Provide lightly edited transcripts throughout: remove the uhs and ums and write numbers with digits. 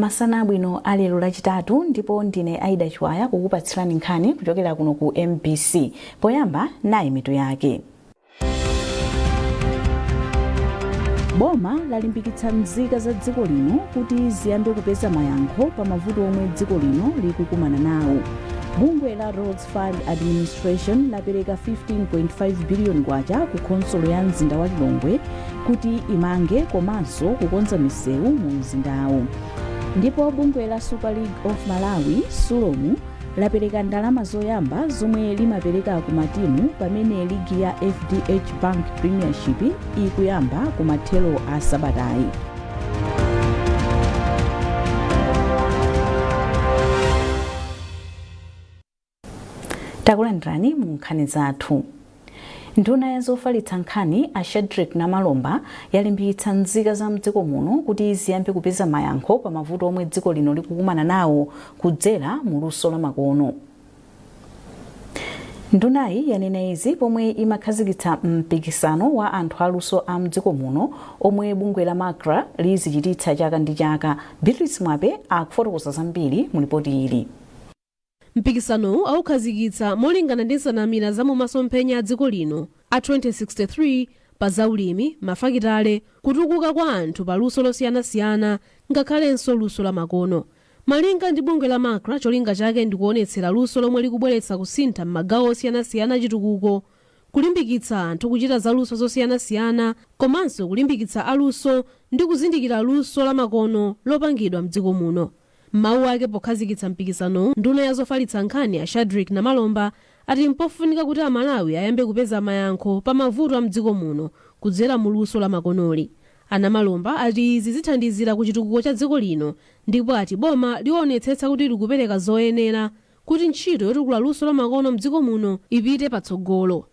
Masana abwino alero Lachitatu, ndipo ndine Aida Chiwaya kukupatsirani nkhani kuchokera kuno ku MBC. Poyamba nayi mitu yake. Boma lalimbikitsa nzika za dziko lino kuti ziyambe kupeza mayankho pa mavuto omwe dziko lino likukumana nawo. Bungwe la Roads Fund Administration lapereka 15.5 biliyoni kwacha ku khonsolo ya mzinda wa Lilongwe kuti imange komanso kukonza misewu mu mzindawu. Ndipo bungwe la Super League of Malawi, Sulom, lapereka ndalama zoyamba zomwe limapereka ku matimu pamene ligi ya FDH Bank Premiership ikuyamba kumathero a sabatayi. Takulandirani mu nkhani zathu. Nduna ya zofalitsa nkhani a Shadric Namalomba yalimbikitsa nzika za mdziko muno kuti ziyambe kupeza mayankho pa mavuto omwe dziko lino likukumana nawo kudzera mu luso la makono. Ndunayi yanena izi pomwe imakhazikitsa mpikisano wa anthu aluso a mdziko muno omwe bungwe la MACRA lizichititsa chaka ndi chaka. Beatrice Mwape akufotokoza zambiri mu lipoti ili. Mpikisanowu aukhazikitsa molingana ndi nsanamira za mu masomphenya a dziko lino a 2063 pa zaulimi, mafakitale, kutukuka kwa anthu pa luso losiyanasiyana ngakhalenso luso la makono. Malinga ndi bungwe la MACRA, cholinga chake ndi kuonetsera luso lomwe likubweretsa kusintha m'magawo osiyanasiyana achitukuko, kulimbikitsa anthu kuchita zaluso zosiyanasiyana komanso kulimbikitsa aluso ndi kuzindikira luso la makono lopangidwa m'dziko muno. M'mawu ake pokhazikitsa mpikisanowu, nduna ya zofalitsa nkhani a Shadric Namalomba ati mpofunika kuti Amalawi ayambe kupeza mayankho pa mavuto a m'dziko muno kudzera mu luso la makonoli. A Namalomba ati izi zithandizira ku chitukuko cha dziko lino ndipo ati boma liwonetsetsa kuti likupereka zoyenera kuti ntchito yotukula luso la makono m'dziko muno ipite patsogolo.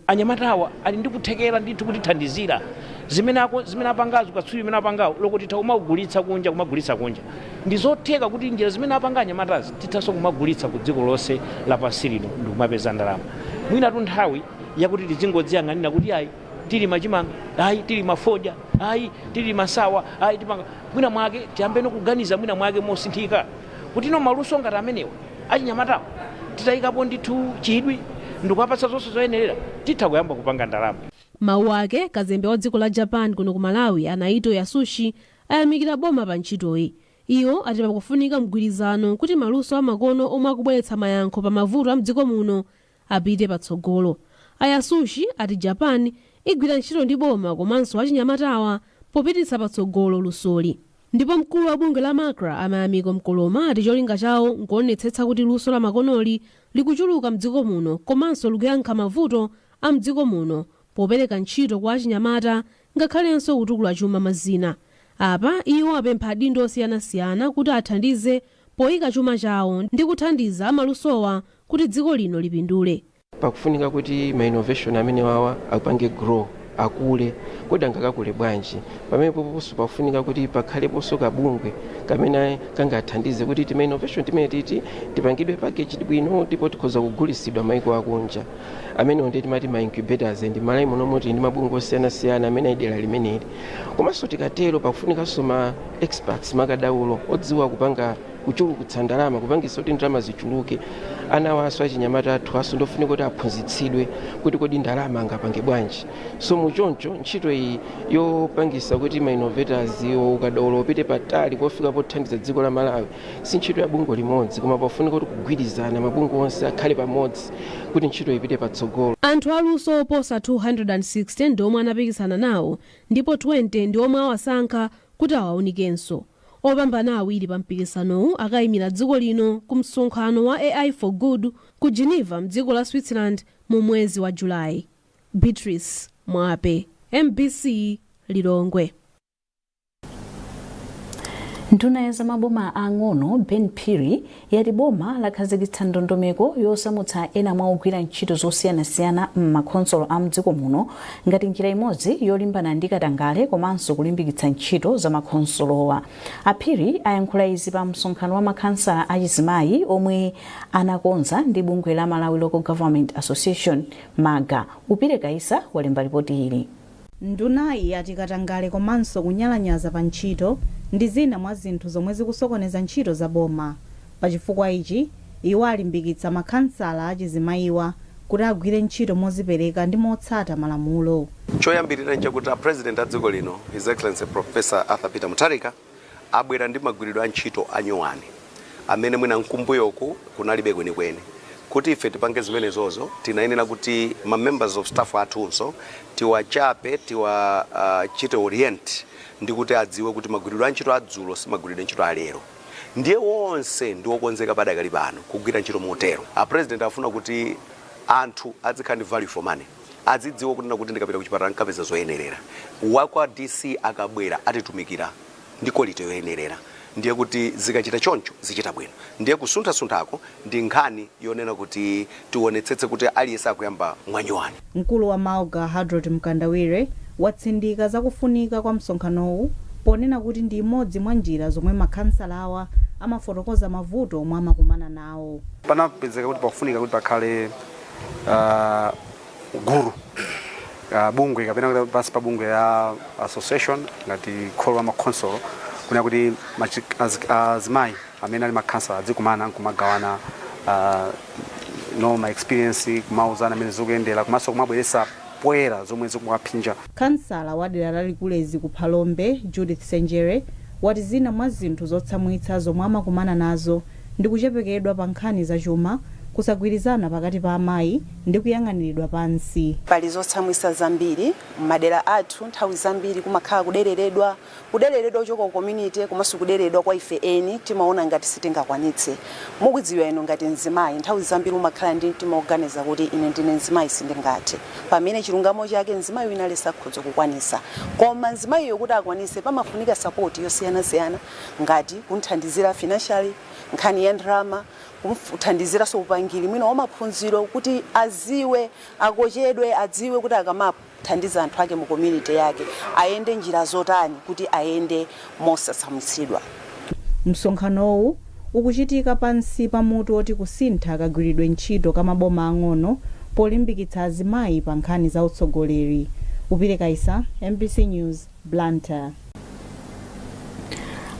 Anyamata awa ali ndi kuthekera ndithu kutithandizira zimene ako zimene apangazo, katswiri zimene apangawo loko titha kumagulitsa kunja, kumagulitsa kunja. Ndi zotheka kuti njira zimene apanga anyamatazi tithanso kumagulitsa ku dziko lonse lapansi lino ndi kumapeza ndalama. Mwinatu nthawi yakuti tizingodziyang'anira kuti ayi tilima chimanga, ayi tilima fodya, ayi tilima nsawa, ayi tipanga mwina mwake, tiyambeno kuganiza mwina mwake mosinthika kuti no maluso ngati amenewa achinyamatawo titayikapo ndithu chidwi ndikuwapatsa zonse zoyenerera, titha kuyamba kupanga ndalama. Mawu ake, kazembe wa dziko la Japan kuno ku Malawi a Naito Yasushi ayamikira boma pa ntchitoyi. Iwo ati pakufunika mgwirizano kuti maluso amakono omwe akubweretsa mayankho pa mavuto a mdziko muno apite patsogolo. A Yasushi ati Japan igwira ntchito ndi boma komanso achinyamatawa popititsa patsogolo lusoli. Ndipo mkulu wa bungwe la MACRA a Mayamiko Mkoloma ati cholinga chawo nkuonetsetsa kuti luso la makonoli likuchuluka mdziko muno komanso likuyankha mavuto a mdziko muno popereka ntchito kwa achinyamata ngakhalenso kutukula chuma mwa zina. Apa iwo apempha adindo osiyanasiyana kuti athandize poyika chuma chawo ndi kuthandiza amalusowa kuti dziko lino lipindule. Pakufunika kuti ma innovation amenewawa apange grow, akule. Kodi angakakule bwanji? Pamenepoponso pakufunika kuti pakhaleponso kabungwe kamene kangathandize kuti tima innovation timene titi tipangidwe packaged bwino ndipo tikhoza kugulisidwa maiko akunja. Amenewo ndiye timati ma incubators, and Malawi muno tili ndi mabungwe osiyanasiyana amene ali dera limeneli. Komanso tikatero pakufunikanso ma experts, makadaulo odziwa kupanga kuchulukitsa ndalama, kupangitsa kuti ndalama zichuluke. Anawanso, achinyamata athu aso ndofunika kuti aphunzitsidwe kuti kodi ndalama angapange bwanji. So muchoncho ntchito iyi yopangisa kuti ma innovators ukadaulo upite patali kofika pothandiza dziko la Malawi si ntchito ya bungwe limodzi, koma pafunika kuti kugwirizana mabungwe onse akhale pamodzi kuti ntchito ipite patsogolo. Anthu aluso oposa 260 ndi omwe anapikisana nawo ndipo 20 ndi omwe awasankha kuti awaunikenso. Opambana awiri pa mpikisanowu akayimira dziko lino ku msonkhano wa AI for Good ku Geneva mdziko la Switzerland mu mwezi wa Julayi. Beatrice Mwape, MBC, Lilongwe. Nduna ya zamaboma ang'ono Ben Phiri yati boma lakhazikitsa ndondomeko yosamutsa ena mwa ogwira ntchito zosiyanasiyana m'makhonsolo a mdziko muno ngati njira imodzi yolimbana ndi katangale komanso kulimbikitsa ntchito za makhonsolowa. A Phiri ayankhula izi pa msonkhano wa makhansala achizimayi omwe anakonza ndi bungwe la Malawi Local Government Association, MALGA. Upire Kaisa walemba ripoti ili. Ndunayi yati katangale komanso kunyalanyaza pa ntchito Ndi zina mwa zinthu zomwe zikusokoneza ntchito za boma. Pachifukwa ichi, iwo alimbikitsa makhansala achizimayiwa kuti agwire ntchito mozipereka ndi motsata malamulo. Choyambirira nchakuti a President a dziko lino, His Excellency Professor Arthur Peter Mutharika, abwera ndi magwiridwe a ntchito anyuwani amene mwina mkumbuyoku kunalibe kwenikweni. Kuti ife tipange zimenezozo, tinayenera kuti ma members of staff athunso tiwachape, tiwachite orient ndi kuti adziwe kuti magwiridwe a ntchito adzulo si magwiridwe ntchito alero. Ndiye wonse ndi wokonzeka padakali pano kugwira ntchito motero. A President afuna kuti anthu azikhala ndi value for money, azidziwa kunena kuti ndikapita kuchipatala nkapeza zoyenerera, wakwa DC akabwera atitumikira ndi quality yoyenerera. Ndiye kuti zikachita choncho zichita bwino. Ndiye kusunthasunthako ndi nkhani yonena kuti tionetsetse kuti aliyense akuyamba mwanyuwani. Mkulu wa Malga, Hadrod Mkandawire, watsindika zakufunika kwa msonkhanowu ponena kuti ndi imodzi mwa njira zomwe makhansalawa amafotokoza mavuto omwe amakumana nawo. Panapezeka kuti pakufunika kuti pakhale gulu, bungwe kapena kuti pansi pa bungwe ya association ngati kholo la makhonsolo, kuna kuti azimayi amene ali makhansala adzikumana nkumagawana no ma experience, kumauzana amene zikuyendera, komanso kumabweretsa poyera zomwe zikuwaphinja. Kansala wa dera la Likulezi ku Phalombe, Judith Senjere, wati zina mwa zinthu zotsamwitsa zomwe amakumana nazo ndi kuchepekedwa pa nkhani zachuma, kusagwirizana pakati pa amayi ndi kuyang'aniridwa pansi. Pali zotsamwitsa zambiri m'madera athu. Nthawi zambiri kumakhala kudereredwa, kudereredwa kuchoka ku community komanso kudereredwa kwa ife eni. Timaona ngati sitingakwanitse. Mukudziwa inu, ngati mzimayi nthawi zambiri umakhala ndi mtima woganiza kuti ine ndine mzimayi, sindingathe, pamene chilungamo chake mzimayi wina aliyense akhoza kukwanisa. Koma mzimayiyo kuti akwanise pamafunika support yosiyanasiyana, ngati kumthandizira financially, nkhani ya ndalama, kumthandiziranso upangiri mwina wamaphunziro kuti aziwe, akochedwe, adziwe kuti akamathandiza anthu ake mu community yake ayende njira zotani kuti ayende mosatsamwitsidwa. Msonkhanowu ukuchitika pansi pa mutu oti kusintha kagwiridwe ntchito ka maboma ang'ono polimbikitsa azimayi pa nkhani za utsogoleri. Upire Kaisa, MBC News, Blantyre.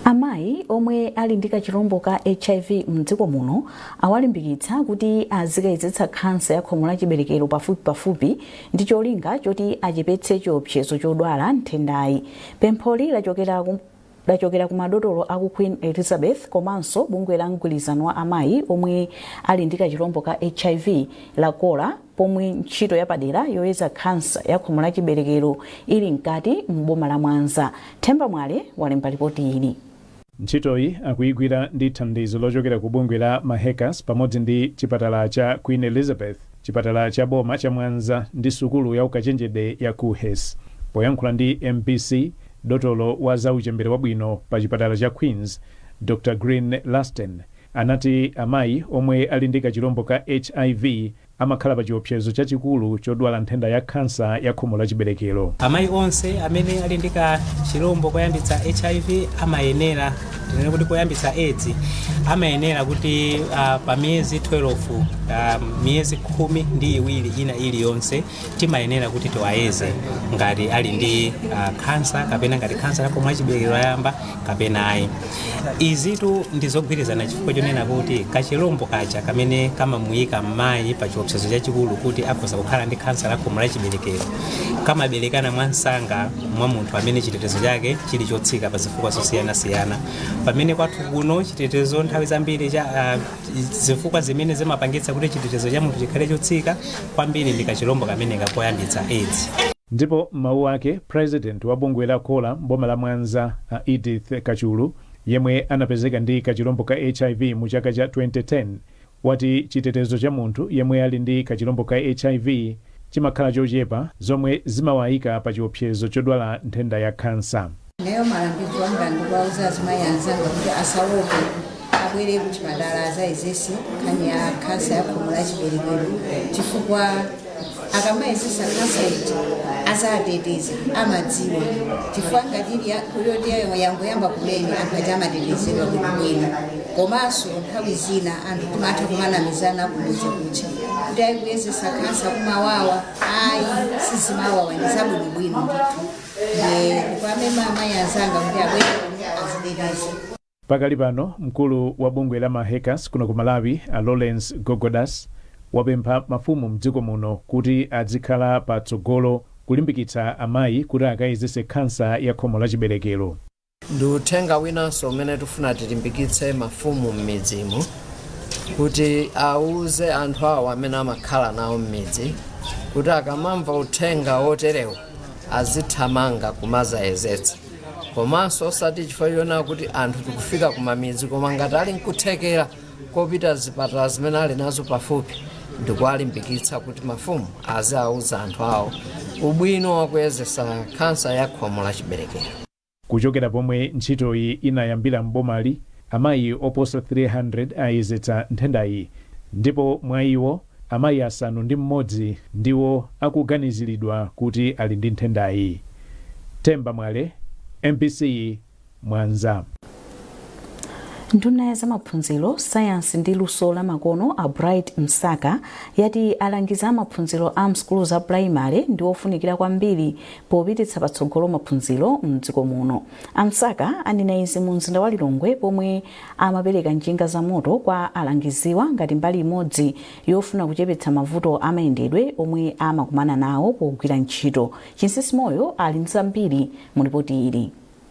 Amayi omwe ali ndi kachirombo ka HIV mdziko muno awalimbikitsa kuti azikayezetsa khansa ya khomo la chiberekero pafupipafupi ndi cholinga choti achepetse chiopsezo chodwala nthendayi. Pempholi lachokera ku madotolo aku Queen Elizabeth komanso bungwe la mgwirizano wa amayi omwe ali ndi kachirombo ka HIV la COLA, pomwe ntchito yapadera yoyeza khansa ya khomo la chiberekero ili mkati m'boma la Mwanza. Themba Mwale walemba ripoti ili. Ntchitoyi akuyigwira ndi thandizo lochokera ku bungwe la Mahekas pamodzi ndi chipatala cha Queen Elizabeth, chipatala cha boma cha Mwanza ndi sukulu ya ukachenjede ya KUHeS. Poyankhula ndi MBC, dotolo wa zauchembere wabwino pa chipatala cha Queens, Dr Green Lasten, anati amayi omwe ali ndi kachirombo ka HIV amakhala pa chiopsezo chachikulu chodwala nthenda ya khansa ya khomo la chiberekero. Amayi onse amene ali ndi kachirombo koyambitsa HIV amayenera, tinene kuti koyambitsa AIDS, amayenera kuti pa miyezi 12, miyezi 12 ina iliyonse, timayenera kuti tiwayeze ngati ali ndi khansa kapena ngati khansa ya khomo la chiberekero yayamba kapena ayi. Izitu ndi zogwirizana chifukwa chonena kuti kachirombo kaja kamene kamamuyika mayi pa chiopsezo chachikulu kuti akhoza kukhala ndi khansa la khomo la chiberekero kamaberekana mwansanga mwa munthu amene chitetezo chake chili chotsika pa zifukwa zosiyanasiyana, pamene kwathu kuno chitetezo nthawi zambiri cha zifukwa zimene zimapangitsa kuti chitetezo cha munthu chikhale chotsika kwambiri ndi kachirombo kameneka koyambitsa AIDS. Ndipo m'mawu ake, president wa bungwe la COLA mboma la Mwanza, a Edith Kachulu, yemwe anapezeka ndi kachirombo ka HIV mu chaka cha 2010, wati chitetezo cha munthu yemwe ali ndi kachirombo ka HIV chimakhala chochepa, zomwe zimawayika pa chiopsezo chodwala nthenda ya khansa. Ineyo malangizo anga ndikuwauza azimayi anzanga kuti asaope, abwere kuchipatala azayezese nkhani ya khansa ya khomo la chiberekero, chifukwa akamayezesa khansa iji azateteza, amadziwa, chifukwa ngati ili yoti yangoyamba kumene, anthu aja amatetezedwa bwinobwino. Komanso nthawi zina anthu timatha kumanamizana kumudzi kuja kuti ayi, kuyezesa khansa kumawawa. Ayi, sizimawawa, ndi zabwinobwino ndithu. Ndiye ndikuwamema amayi anzanga kuti abwere kuno aziteteze. Pakali pano, mkulu wa bungwe la Mahekas kuno ku Malawi, a Lawrence Gogodas, wapempha mafumu mdziko muno kuti adzikhala patsogolo kulimbikitsa amayi kuti akayezese khansa ya khomo la chiberekero. Ndi uthenga winanso umene tifuna tilimbikitse mafumu m'midzimu kuti auze anthu awo amene amakhala nawo m'midzi kuti akamamva uthenga woterewu azithamanga kumazayezetsa, komanso osati chifukwa chonena kuti anthu tikufika kumamidzi, koma ngati ali nkuthekera kopita zipatala zimene ali nazo pafupi, ndikuwalimbikitsa kuti mafumu aziauza anthu awo ubwino wakuyezesa khansa ya khomo la chiberekero. Kuchokera pomwe ntchitoyi inayambira mbomali, amayi oposa 300 ayezetsa nthendayi, ndipo mwa iwo amayi 6 ndiwo akuganiziridwa kuti ali ndi nthendayi. Themba Mwale, MBC, Mwanza. Nduna ya zamaphunziro, sayansi ndi luso lamakono, a Bright Msaka, yati alangizi amaphunziro a msukulu za purayimale ndi ofunikira kwambiri popititsa patsogolo maphunziro mdziko muno. A Msaka anena izi mu mzinda wa Lilongwe pomwe amapereka njinga za moto kwa alangiziwa ngati mbali imodzi yofuna kuchepetsa mavuto amayendedwe omwe amakumana nawo pogwira ntchito. Chinsinsi Moyo ali ndi zambiri mu ripoti ili.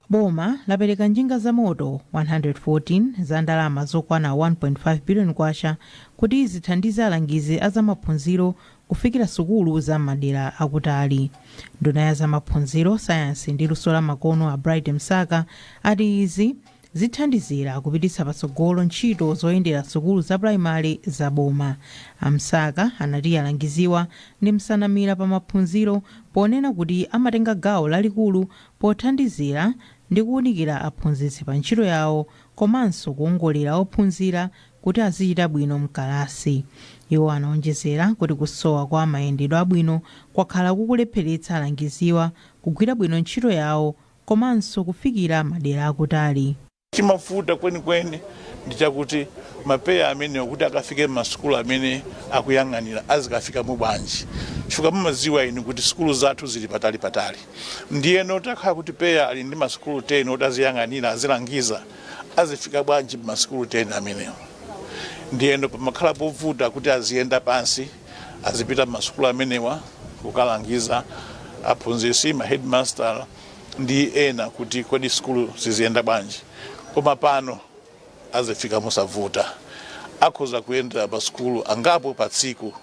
Boma lapereka njinga za moto 114 za ndalama zokwana 1.5 billion kwacha kuti zithandize alangizi a zamaphunziro kufikira sukulu za madera akutali. Nduna ya zamaphunziro, sayansi ndi luso la makono, a Bright Msaka, ati izi zithandizira kupititsa patsogolo ntchito zoyendera sukulu za purayimale za boma. A Msaka anati alangiziwa ndi msanamira pa maphunziro, ponena kuti amatenga gawo lalikulu pothandizira ndi kuwunikira aphunzitsi pa ntchito yawo komanso kuwongolera ophunzira kuti azichita bwino mkalasi. Iwo anaonjezera kuti kusowa kwa mayendedwe abwino kwakhala kukulepheretsa alangiziwa kugwira bwino ntchito yawo komanso kufikira madera akutali. Chimavuta kwenikweni ndi chakuti ma PEA amenewo kuti akafike m'masukulu amene akuyang'anira azikafikamo bwanji, chifukwa mumadziwa inu kuti sukulu zathu zili patali patali. Ndiyeno takhala kuti PEA ali ndi masukulu 10 oti aziyang'anira, azilangiza, azifika bwanji m'masukulu 10 amenewo? Ndiyeno pamakhala povuta kuti aziyenda pansi, azipita m'masukulu amenewa kukalangiza aphunzitsi, ma headmaster ndi ena kuti kodi sukulu ziziyenda bwanji. Koma pano azifika mosavuta, akhoza kuyendera pa sukulu angapo pa tsiku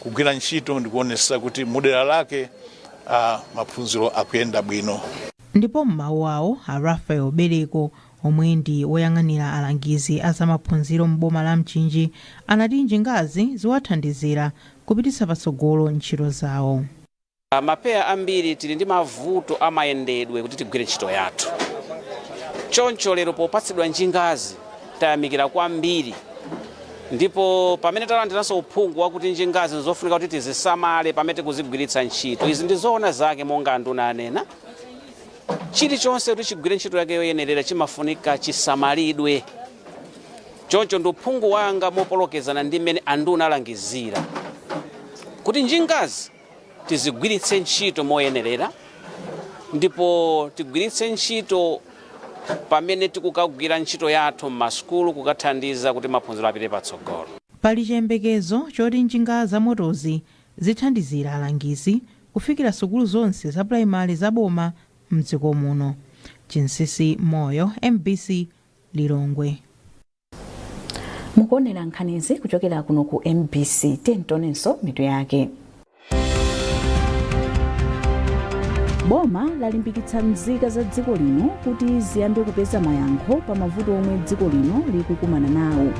kugwira ntchito ndikuonetsa kuti mudera lake maphunziro akuyenda bwino. Ndipo m'mawu awo, a Raphael Bereko, omwe ndi woyang'anira alangizi a zamaphunziro m'boma la Mchinji, anati njingazi ziwathandizira kupititsa patsogolo ntchito zawo. Ma PEA ambiri tili ndi mavuto amayendedwe kuti tigwire ntchito yathu. Choncho lero popatsidwa njingazi tayamikira kwambiri, ndipo pamene talandiranso uphungu wakuti njingazi nzofunika kuti tizisamale pamene tikuzigwiritsa ntchito, izi ndi zoona zake. Monga anduna anena, chilichonse kuti chigwire ntchito yake yoyenerera chimafunika chisamalidwe. Choncho ndi uphungu wanga mopolokezana ndi mmene anduna alangizira kuti njingazi tizigwiritse ntchito moyenerera, ndipo tigwiritse ntchito pamene tikukagwira ntchito yathu m'masukulu kukathandiza kuti maphunziro apite patsogolo. Pali chiyembekezo choti njinga za motozi zithandizira alangizi kufikira sukulu zonse za purayimale za boma mdziko muno. Chinsinsi Moyo, MBC, Lilongwe. Mukuonera nkhanizi kuchokera kuno ku MBC. Tionenso mitu yake. Boma lalimbikitsa nzika za dziko lino kuti ziyambe kupeza mayankho pa mavuto omwe dziko lino likukumana nawo.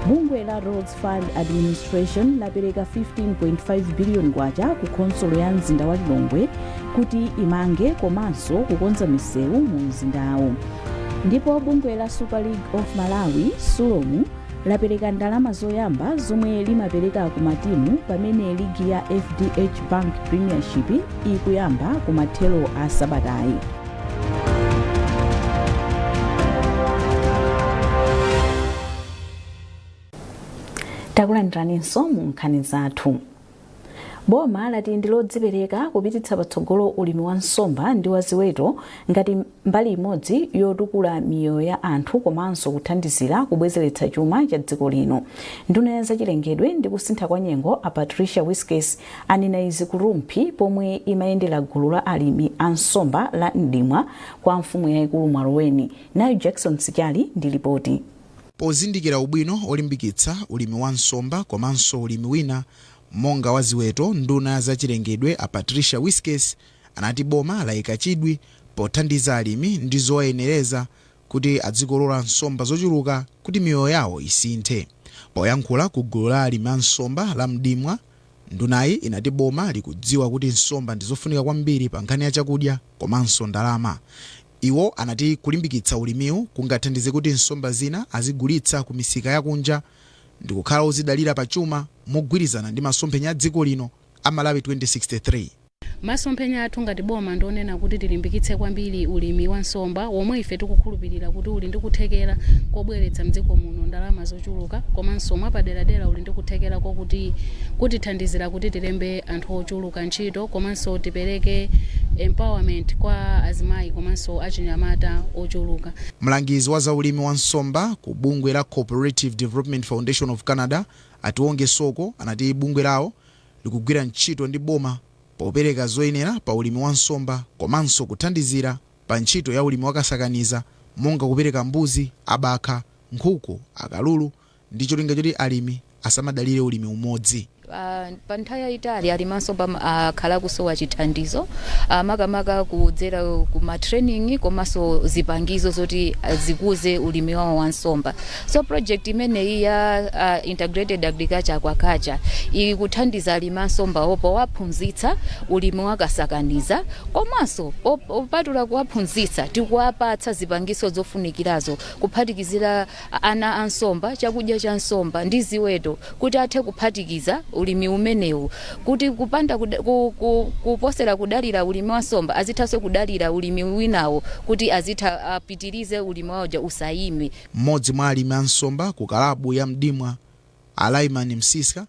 Bungwe la Roads Fund Administration lapereka 15.5 billion kwacha ku khonsolo ya mzinda wa Lilongwe kuti imange komanso kukonza misewu mu mzindawu. Ndipo bungwe la Super League of Malawi, SULOM, lapereka ndalama zoyamba zomwe limapereka ku matimu pamene ligi ya FDH Bank Premiership ikuyamba ku mathero a sabatayi. Takulandiraninso mu nkhani zathu. Boma lati ndi lodzipereka kupititsa patsogolo ulimi wa nsomba ndi wa ziweto ngati mbali imodzi yotukula miyoyo ya anthu komanso kuthandizira kubwezeretsa chuma cha dziko lino. Nduna ya zachilengedwe ndi kusintha kwa nyengo, a Patricia Wiskes, anena izi ku Rumphi pomwe imayendera gulu la alimi a nsomba la Mdimwa kwa mfumu yayikulu Mwalweni. Nayo Jackson Sichali ndi ripoti. Pozindikira ubwino olimbikitsa ulimi wa nsomba komanso ulimi wina monga wa ziweto, nduna ya zachilengedwe a Patricia Wiskes anati boma layika chidwi pothandiza alimi ndi zowayenereza kuti adzikolola nsomba zochuluka kuti miyoyo yawo isinthe. Poyankhula ku gulu la alimi a nsomba la Mdimwa, ndunayi inati boma likudziwa kuti nsomba ndi zofunika kwambiri pa nkhani ya chakudya komanso ndalama. Iwo anati kulimbikitsa ulimiwu kungathandize kuti nsomba zina azigulitsa ku misika yakunja ndikukhala ozidalira pa chuma mogwirizana ndi masomphenya a dziko lino a Malawi 2063. Masomphenya athu ngati boma ndionena kuti tilimbikitse kwambiri ulimi wa nsomba, womwe ife tikukhulupirira kuti uli ndi kuthekera kobweretsa mdziko muno ndalama zochuluka, komanso mwapaderadera uli ndi kuthekera kokuti kutithandizira kuti tilembe anthu ochuluka ntchito, komanso tipereke empowerment kwa azimayi komanso achinyamata ochuluka. Mlangizi wa zaulimi wa nsomba ku bungwe la Cooperative Development Foundation of Canada, Atiwonge Soko, anati bungwe lawo likugwira ntchito ndi boma popereka zoyenera pa ulimi wa nsomba komanso kuthandizira pa ntchito ya ulimi wakasakaniza, monga kupereka mbuzi, abakha, nkhuku, akalulu, ndi cholinga choti alimi asamadalire ulimi umodzi. Pa nthawi yayitali alimi ansomba akhala kusowa chithandizo, makamaka kudzera ku ma training komanso zipangizo zoti zikuze ulimi wawo wa nsomba. So project imeneyi ya integrated agriculture, aquaculture, ikuthandiza alimi ansombawo powaphunzitsa ulimi wakasakaniza, komanso opatula kuwaphunzitsa, tikuwapatsa zipangizo zofunikirazo, kuphatikizira ana ansomba, chakudya cha nsomba ndi ziweto, kuti athe kuphatikiza ulimi umenewu, kuti kupanda kuposera kudalira ulimi wa nsomba, azithanso kudalira ulimi winawo, kuti azitha apitirize ulimi wawoja usayime. Mmodzi mwa alimi a nsomba ku kalabu ya Mdimwa, Alaiman Msiska,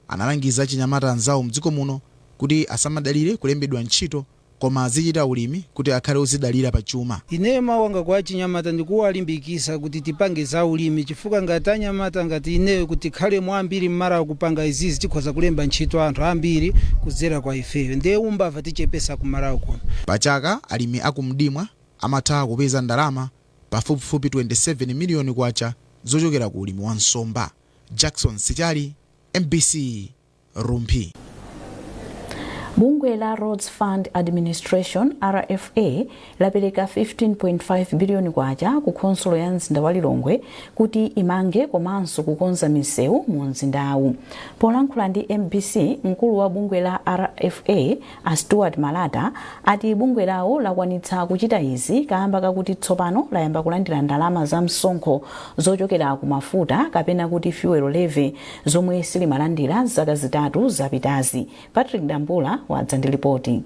analangiza achinyamata anzawo mdziko muno kuti asamadalire kulembedwa ntchito, koma azichita ulimi kuti akhale ozidalira pa chuma. Ineyo mawu anga kwa achinyamata ndikuwalimbikisa kuti tipange za ulimi, chifukwa ngati anyamata ngati ineyo kuti tikhale mwambiri mmara kupanga izizi, tikhoza kulemba ntchito anthu ambiri kudzera kwa ifeyo, ndiye umbava tichepesa kumalawi kuno. Pachaka alimi akumdimwa amatha kupeza ndalama pafupifupi 27 miliyoni kwacha zochokera ku ulimi wa nsomba. Jackson Sichali, MBC, Rumphi. Bungwe la Roads Fund Administration, RFA, lapereka 15.5 biliyoni kwacha ku khonsolo ya mzinda wa Lilongwe kuti imange komanso kukonza misewu mu mzindawu. Polankhula ndi MBC, mkulu wa bungwe la RFA, a Stuart Malata, ati bungwe lawo lakwanitsa kuchita izi kamba kakuti tsopano layamba kulandira ndalama za msonkho zochokera ku mafuta, kapena kuti fuel levy, zomwe silimalandira zaka 3 zapitazi. Patrick Dambula wadza ndi ripoti.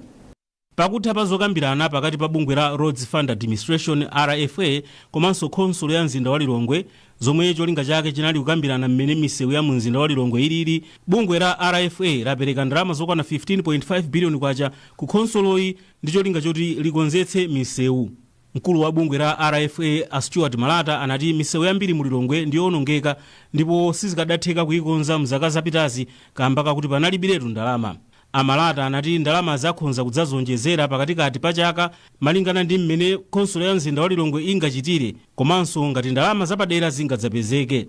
Pakutha pa zokambirana pakati pa bungwe la Roads Fund Administration, RFA, komanso khonsolo ya mzinda wa Lilongwe, zomwe cholinga chake chinali kukambirana mmene misewu ya mu mzinda wa Lilongwe ilili, bungwe la RFA lapereka ndalama zokwana 15.5 biliyoni kwacha ku khonsoloyi ndi cholinga choti likonzetse misewu. Mkulu wa bungwe la RFA, a Stuart Malata, anati misewu yambiri mu Lilongwe ndi yowonongeka ndipo sizikadatheka kuyikonza mzaka zapitazi kamba kakuti panalibiretu ndalama. Amalata anati ndalama zakhonza kudzazonjezera pakatikati pa chaka malingana ndi mmene khonsolo ya mzinda wa Lilongwe ingachitire komanso ngati ndalama zapadera zingadzapezeke.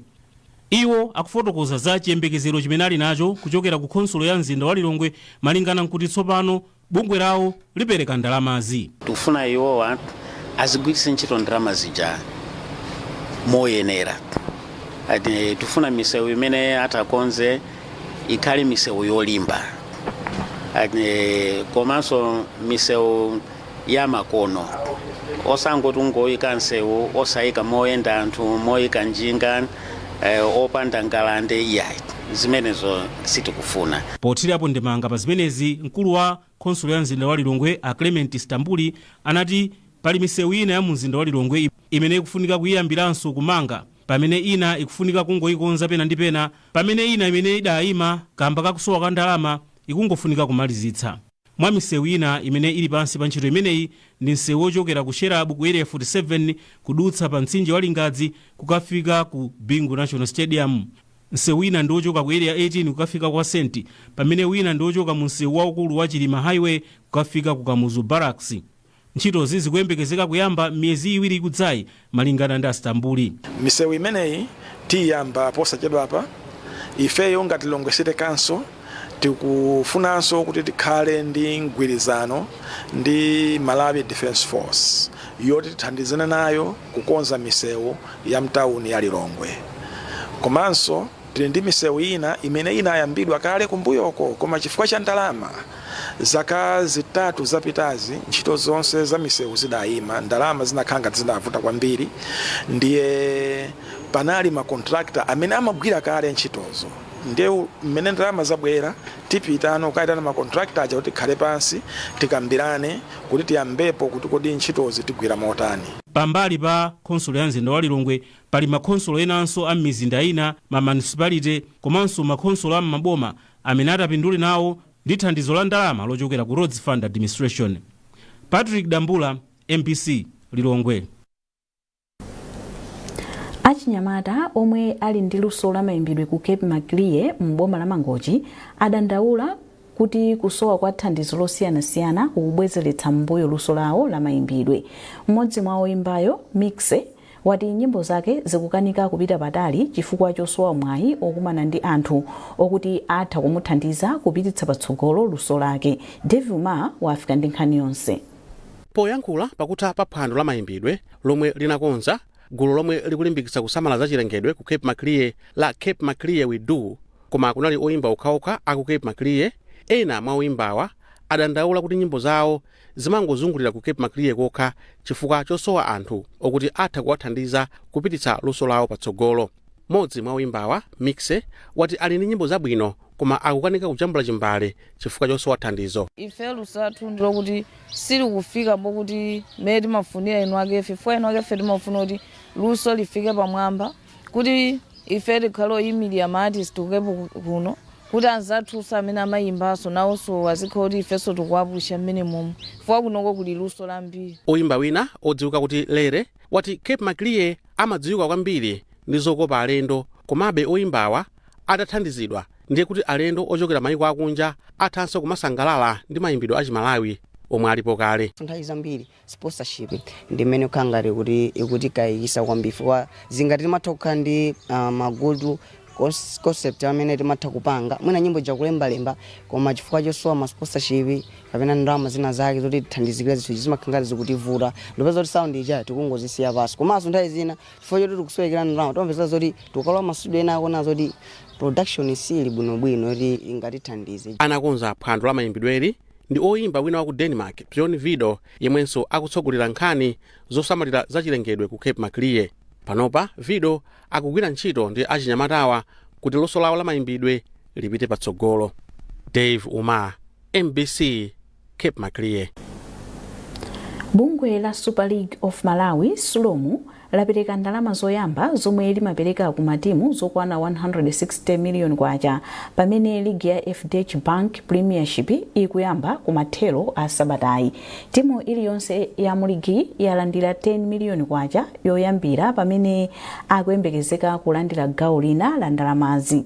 Iwo akufotokoza za chiyembekezero chimene ali nacho kuchokera ku khonsolo ya mzinda wa Lilongwe malingana nkuti tsopano bungwe lawo lipereka ndalamazi. Tikufuna iwowa azigwiritse ntchito ndalama zija moyenera. Ati tifuna misewu imene atakonze ikhale misewu yolimba. Ati komanso misewu ya makono, osangoti ungoyika msewu osayika moyenda anthu, moyika njinga, opanda ngalande, iyayi, zimenezo sitikufuna. Pothirapo ndemanga pa zimenezi, mkulu wa khonsolo ya mzinda wa Lilongwe, a Clement Stambuli, anati pali misewu ina ya mu mzinda wa Lilongwe imene ikufunika kuyiyambiranso kumanga. Pamene ina ikufunika kungoyikonza pena ndi pena, pamene ina imene idayima kamba kakusowa kwa ndalama ikungofunika kumalizitsa. Mwa misewu ina imene ili pansi pa ntchito imeneyi ndi msewu wochokera ku Sherabu ku Area 47 kudutsa pa mtsinje wa Lingadzi kukafika ku Bingu National Stadium. Msewu wina ndi wochoka ku Area 18 kukafika kwa Senti, pamene wina ndi wochoka mu msewu waukulu wa Chilima Highway kukafika ku Kamuzu Barracks. Ntchitozi zikuyembekezeka kuyamba miyezi 2 ikudzayi, malingana ndi Astambuli. Misewu imeneyi tiyamba posachedwapa. Ifeyo ngati Lilongwe City Council tikufunanso kuti tikhale ndi mgwirizano ndi Malawi Defence Force yoti tithandizane nayo kukonza misewu ya mtawuni ya Lilongwe. Komanso tili ndi misewu ina imene inayambidwa kale kumbuyoko, koma chifukwa cha ndalama zaka 3 zapitazi ntchito zonse za misewu zidayima, ndalama zinakhala ngati zinavuta kwambiri. Ndiye panali makontrakta amene amagwira kale ntchitozo. Ndiye mmene ndalama zabwera, tipitano kukayitana makontrakta aja kuti tikhale pansi tikambirane kuti tiyambepo kuti kodi ntchitozi tigwira motani. Pambali pa khonsolo ya mzinda wa Lilongwe, pali makhonsolo enanso a m'mizinda ina, ma municipality komanso makhonsolo a m'maboma amene atapindule nawo ndi thandizo la ndalama lochokera ku Roads Fund Administration. Patrick Dambula, MBC, Lilongwe. Achinyamata omwe ali ndi luso la mayimbidwe ku Cape Maclear m'boma la Mangochi adandaula kuti kusowa kwa thandizo losiyanasiyana kukubwezeretsa m'mbuyo luso lawo la mayimbidwe. Mmodzi mwa oyimbayo, Mixe, wati nyimbo zake zikukanika kupita patali chifukwa chosowa mwayi okumana ndi anthu okuti atha kumuthandiza kupititsa patsogolo luso lake. Dave Umar wafika ndi nkhani yonse. Poyankhula pakutha pa phwando la mayimbidwe lomwe linakonza gulu lomwe likulimbikitsa kusamala zachilengedwe ku Cape Maclear la Cape Maclear We Do, koma kunali oyimba okhaokha aku Cape Maclear, ena mwa oyimbawa adandaula kuti nyimbo zawo zimangozungulira ku Cape Maclear kokha chifukwa chosowa anthu okuti atha kuwathandiza kupititsa luso lawo patsogolo. Mmodzi mwa oyimbawa, Mixe, wati ali ndi nyimbo zabwino koma akukanika kujambula chimbale chifukwa chosowa thandizo. Ife luso lathu ndilokuti silikufika pokuti mmene timafunira inu akefe, chifukwa inu akefe timafuna kuti luso lifike pamwamba, kuti ife tikhale oyimirira ma artist ku Cape kuno, kuti anzathunso amene amayimbanso nawonso azikhala kuti ifenso tikuwapusha mmene momwe, chifukwa kunoko kuli luso lambiri. Oyimba wina odziwika kuti Lere wati Cape Maclear amadziwika kwambiri ndi zokopa alendo, komabe oyimbawa atathandizidwa ndiye kuti alendo ochokera mayiko akunja athanso kumasangalala ndi mayimbidwe achimalawi omwe alipo kale. Nthawi zambiri sponsorship ndi mmene kukhala ngati kuti ikutikayikisa kwambiri, chifukwa zingati timatha kukhala ndi ma good concept amene timatha kupanga, mwina nyimbo ija kulembalemba, koma chifukwa chosowa ma sponsorship kapena ndalama zina zake zoti tithandizikire zinthu zimakhala ngati zikutivuta, ndipeza kuti sound ija tikungozisiya pasi. Komanso nthawi zina chifukwa choti tikusowekera ndalama, timapeza zoti tikukalowa ma studio ena akuona zoti production sili bwinobwino yoti ingatithandize. Anakonza phwando la mayimbidweli ndi oyimba wina wa ku Denmark, Bjorn Vido, yemwenso akutsogolera nkhani zosamalira zachilengedwe ku Cape Maclear. Panopa Vido akugwira ntchito ndi achinyamatawa kuti luso lawo la mayimbidwe lipite patsogolo. Dave Umar, MBC, Cape Maclear. Bungwe la Super League of Malawi, SULOM, lapereka ndalama zoyamba zomwe limapereka ku matimu zokwana 160 million kwacha pamene ligi ya FDH Bank Premiership ikuyamba kumathero a sabatayi. Timu iliyonse ya mu ligi yalandira 10 million kwacha yoyambira, pamene akuyembekezeka kulandira gawo lina la ndalamazi.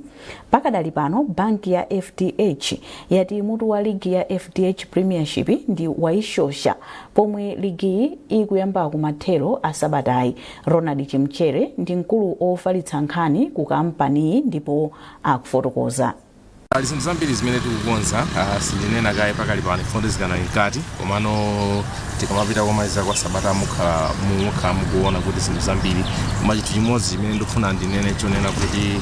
Pakadali pano, banki ya FDH yati mutu wa ligi ya FDH Premiership ndi Waishosha, pomwe ligiyi ikuyamba kumathero a sabatayi. Ronald Chimchere ndi mkulu ofalitsa nkhani ku kampaniyi ndipo akufotokoza. Pali zinthu zambiri zimene tikukonza, sindinena kaye pakali pano chifukwa zikanali mkati, komano tikamapita komaliza kwa sabata mukhala mukuona kuti zinthu zambiri. Koma chinthu chimodzi chimene ndikufuna ndinene, chonena kuti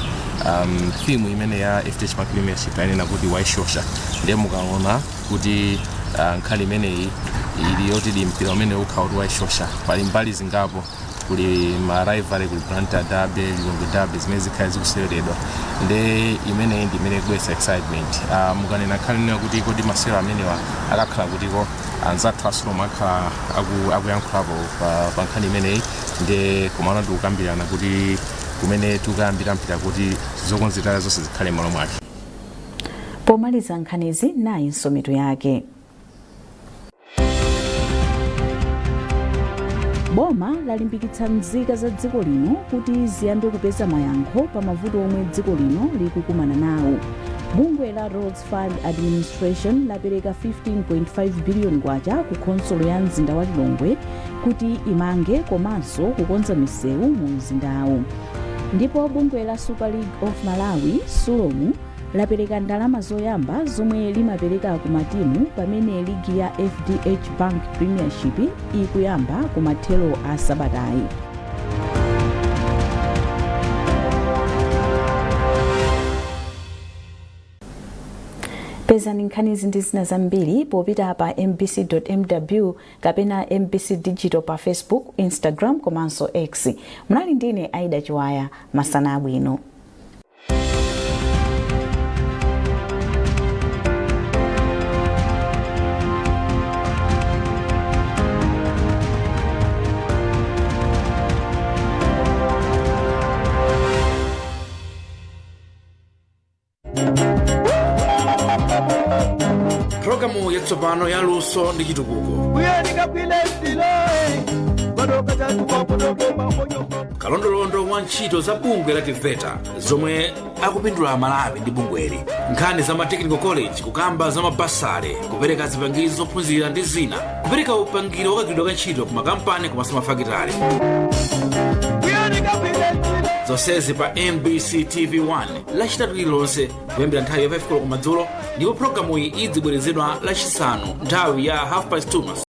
theme imene ya FDH Bank Premiership ayenena kuti Waishosha. Ndiye mukaona kuti nkhani imeneyi ili yoti di mpira umene ukhala kuti Waishosha, pali mbali zingapo, kuli ma rivalry, kuli Blantyre derby, Lilongwe derby, zimene zikhale zikuseweredwa. Nde imeneyi ndi imene ikubweretsa excitement. Mukanena nkhani nena kuti kodi masewero amenewa akakhala kutiko, anzathu a SULOM akhala akuyankhulapo pa nkhani imeneyi. Nde komano tikukambirana kuti Kumene tikuyambira mpira kuti zokonzekera zonse zikhale m'malo mwake. Pomaliza nkhanizi, nayinso mitu yake. Boma lalimbikitsa nzika za dziko lino kuti ziyambe kupeza mayankho pa mavuto omwe dziko lino likukumana nawo. Bungwe la Roads Fund Administration lapereka 15.5 billion kwacha ku khonsolo ya mzinda wa Lilongwe kuti imange komanso kukonza misewu mu mzindawu. Ndipo bungwe la Super League of Malawi, SULOM, lapereka ndalama zoyamba zomwe limapereka ku matimu pamene ligi ya FDH Bank Premiership ikuyamba ku mathero a sabatayi. Pezani nkhanizi ndi zina zambiri popita pa mbc.mw kapena MBC Digital pa Facebook, Instagram komanso X. Munali ndine Aida Chiwaya. Masana abwino. Pulogalamu yatsopano ya Luso ndi Chitukuko, kalondolondo wa ntchito za bungwe la TEVETA zomwe akupindula Amalawi ndi bungweli, nkhani za ma technical college, kukamba za mabasale, kupereka zipangizo zophunzira ndi zina, kupereka upangiri wakagwiridwe ka ntchito ku makampani komanso mafakitale, zonsezi pa MBC TV 1 Lachitatu lililonse kuyambira nthawi ya 5 koloko madzulo, ndipo pulogalamuyi idzibwerezedwa Lachisanu nthawi ya 2:30.